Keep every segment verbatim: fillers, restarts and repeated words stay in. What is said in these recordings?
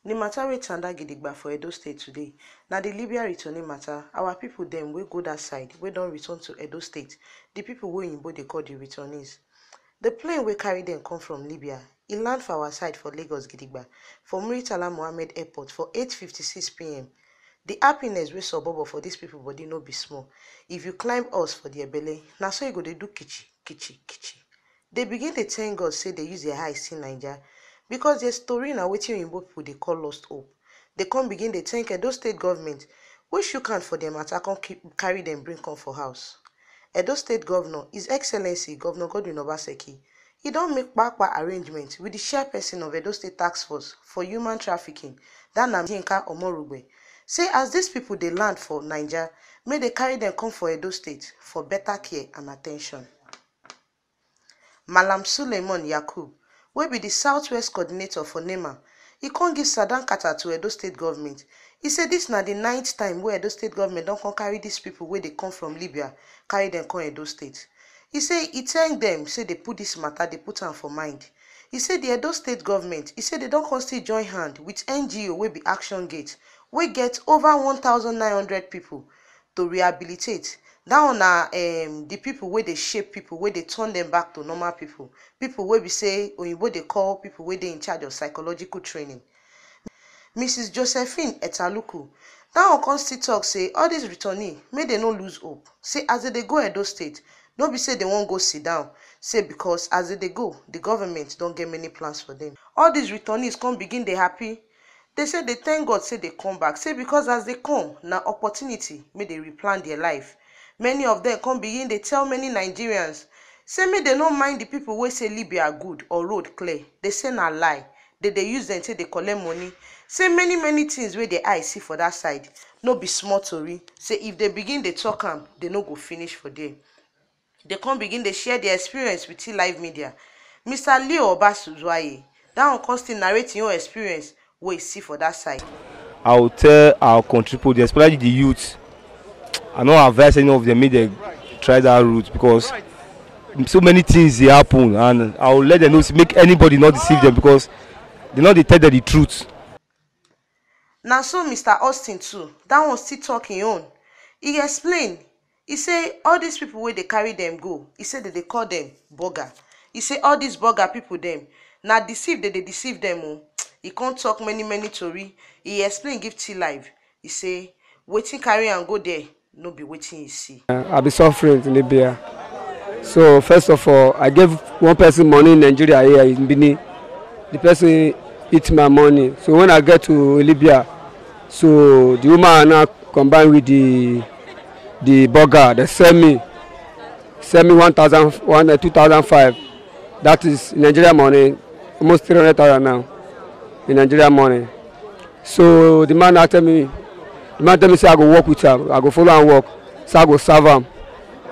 The matter wey tanda gidigba for Edo State today na the Libya returning matter. Our people dem wey go that side, wey don return to Edo State, the people wey oyinbo dey call the returnees. The plane wey carry dem come from Libya, e land for our side for Lagos gidigba, for Murtala Mohammed Airport for eight fifty-six p m. The happiness wey subobo for these people body no be small. If you climb horse for their belle, na so e go dey do kichi, kichi, kichi. They begin dey thank God say they use their eyes see Naija, because their story na wetin oyinbo people dey call lost hope. They come begin dey thank Edo State government, wey shook hand for their matter, come keep, carry them bring come for house. Edo State Governor, His Excellency Governor Godwin Obaseki, he don make kpakpa arrangement with the chairperson of Edo State Task Force for Human Trafficking, that na Yinka Omorogbe, say as these people dey land for Naija, make they carry them come for Edo State for better care and attention. Malam Suleiman Yakub, wey be the Southwest coordinator for nema, e come give sadankata to Edo State government. E say this na the ninth time wey Edo State government don come carry these people wey dey come from Libya, carry them come Edo State. E say e thank them, say they put this matter, they put am for mind. E say the Edo State government, e say they don come still join hand with N G O wey be Action Gate, wey get over one thousand nine hundred people to rehabilitate. That one na, um, the people wey dey shape people, wey dey turn them back to normal people. People wey be say oyinbo dey call people wey dey in charge of psychological training. Missus Josephine Etaluku, that one come still talk say all these returnee, make they no lose hope. Say as they dey go Edo State, no be say they wan go sit down. Say because as they dey go, the government don get many plans for them. All these returnees come begin dey happy. They say they thank God say they come back. Say because as they come, na opportunity make they replan their life. Many of them come begin dey tell many Nigerians, say make they no mind the people wey say Libya good or road clear. They say na lie. They dey use them take dey collect money. Say many, many things wey their eye see for that side, no be small tori. Say if they begin dey talk am, they no go finish for there. They come begin dey share their experience with T Live Media. Mister Leo Obasuzwaye, that one come still narrate him own experience wey he see for that side. I will tell our country people, especially the youth, I no advise any of them make they try that route, because so many things dey happen, and I will let them know, make anybody not deceive them, because they not dey tell them the truth. Na so Mister Austin too, that one still talk him own. He explain, he say all these people wey dey carry them go, he say they dey call them burger. He say all these burger people dem, na deceive they dey deceive them o. He come talk many, many tori. He explain give T Live. He say wetin carry am go there no be wetin he see. I be suffering in Libya. So first of all, I gave one person money in Nigeria here in Benin. The person eat my money. So when I get to Libya, so the woman now combine with the the burger. They sell me, sell me one thousand, one, uh, two thousand five. That is Nigeria money, almost three hundred thousand now in Nigeria money. So the man now tell me, the man tell me say I go work with am, I go follow am work, so I go serve am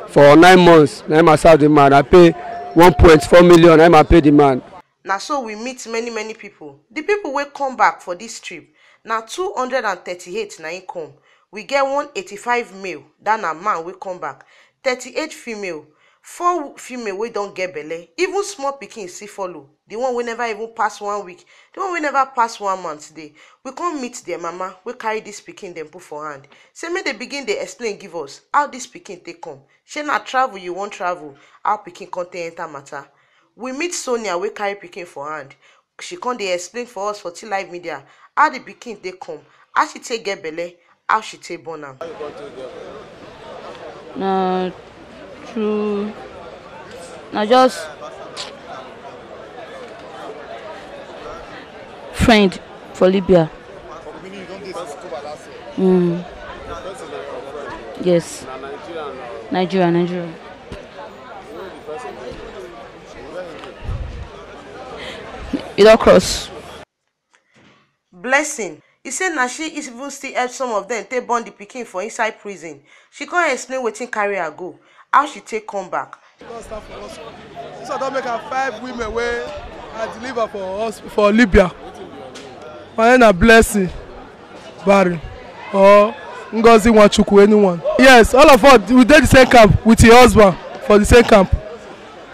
for nine months. Na him I serve the man. I pay one point four million. Na him I pay the man. Na so we meet many, many people. The people wey come back for this trip, na two hundred and thirty-eight na him come. We get one eighty-five male, that na man wey come back, thirty-eight female, four female wey don get belle, even small pikin still follow. The one wey never even pass one week, the one wey never pass one month dey. We come meet their mama wey carry this pikin dem put for hand. Say make they begin dey explain give us how this pikin take come. Shey na travel you wan travel? How pikin come take enter matter? We meet Sonia wey carry pikin for hand. She come dey explain for us for T Live Media how the pikin take come, how she take get belle, how she take born am. Na true, na just friend for Libya. Mm. Yes. Nigeria, Nigeria. E don cross. Blessing, he say na she even still help some of them take born the pikin for inside prison. She come explain wetin carry her go, how she take come back. This one don make am five women wey I deliver for us for Libya. My name na Blessing Barry or Ngozi Nwachukwu, anyone. Yes, all of us we dey the same camp with your husband for the same camp.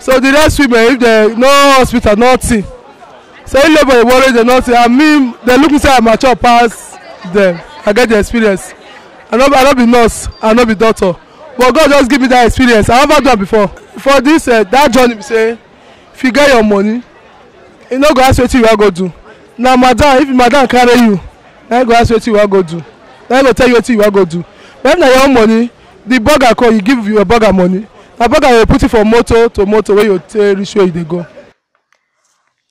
So the rest women, if they no hospital, nothing. Say labor dey worry dem, not say I mean dem look me say I mature pass dem. I get the experience. I no I no be nurse, I no be doctor, but God just give me that experience. I never do am before. For this uh, that journey be say if you get your money, you no go ask wetin you wan go do. Na madam, if madam carry you, na you go ask wetin you wan go do. Na you go tell you wetin you wan go do. But if na your own money, the burger come, you give your burger money. Na burger you put it for motor to motor wey you take reach where you dey go.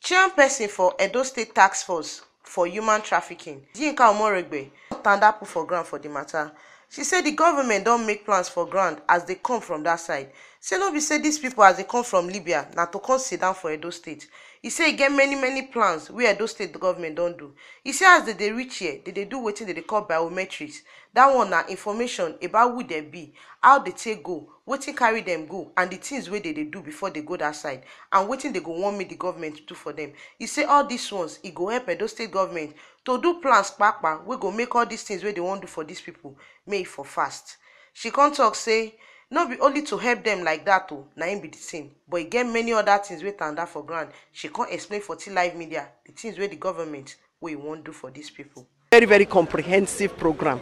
Chairperson for Edo State Task Force for Human Trafficking, Yinka Omoregbe, tanda put for ground for di mata. She say di government don make plans for ground as dey come from dat side. Say no be say dis pipo as dey come from Libya na to come sit down for Edo State. E say e get many many plans wey Edo State government don do. E say as dem dey reach here, dem dey do wetin dem dey call biometrics. Dat one na information about who dem be, how dem take go, wetin carry dem go and di tins wey dem dey do before dem go dat side and wetin dem go wan make di government do for dem. E say all dis ones e go help Edo State government to do plans kpakpa wey go make all dis tins wey dem wan do for dis pipo make e for fast. She come tok say no be only to help dem like dat o na im be di tin, but e get many oda tins wey tanda for ground. She come explain for T Live Media di tins wey di government wey e wan do for dis pipo. Very, very comprehensive program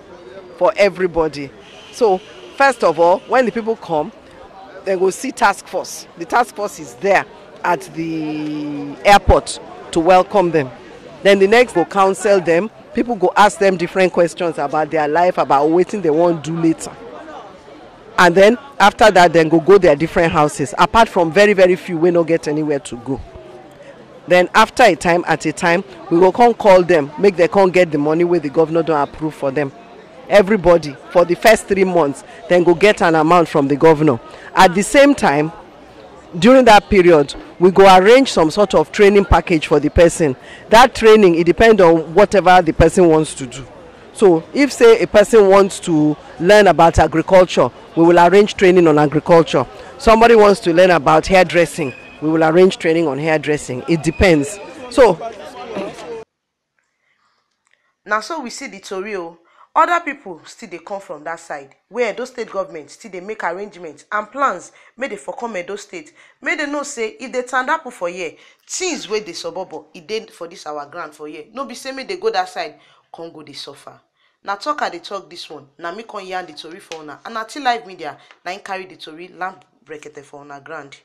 for everybody. So, first of all, when the people come, they go see task force. The task force is there at the airport to welcome them. Then the next go counsel them. People go ask them different questions about their life, about wetin they wan do later. And then after that, then go go their different houses. Apart from very, very few wey no get anywhere to go. Then after a time, at a time, we go come call them, make they come get the money wey the governor don approve for them. Everybody for the first three months, then go get an amount from the governor. At the same time, during that period, we go arrange some sort of training package for the person. That training, it depends on whatever the person wants to do. So if say a person wants to learn about agriculture, we will arrange training on agriculture. Somebody wants to learn about hairdressing, we will arrange training on hairdressing. It depends. So na so we see the tori o. Other people still dey come from that side, where Edo State government still dey make arrangements and plans make dey for come Edo State, make dey know say if dey tanda put for here, things wey dey sobobo e dey for this our ground for here, no be say make dey go that side come go dey suffer. Na talk I dey talk this one, na me come yarn the tori for una, and na T Live Media na im carry the tori land brekete for una ground.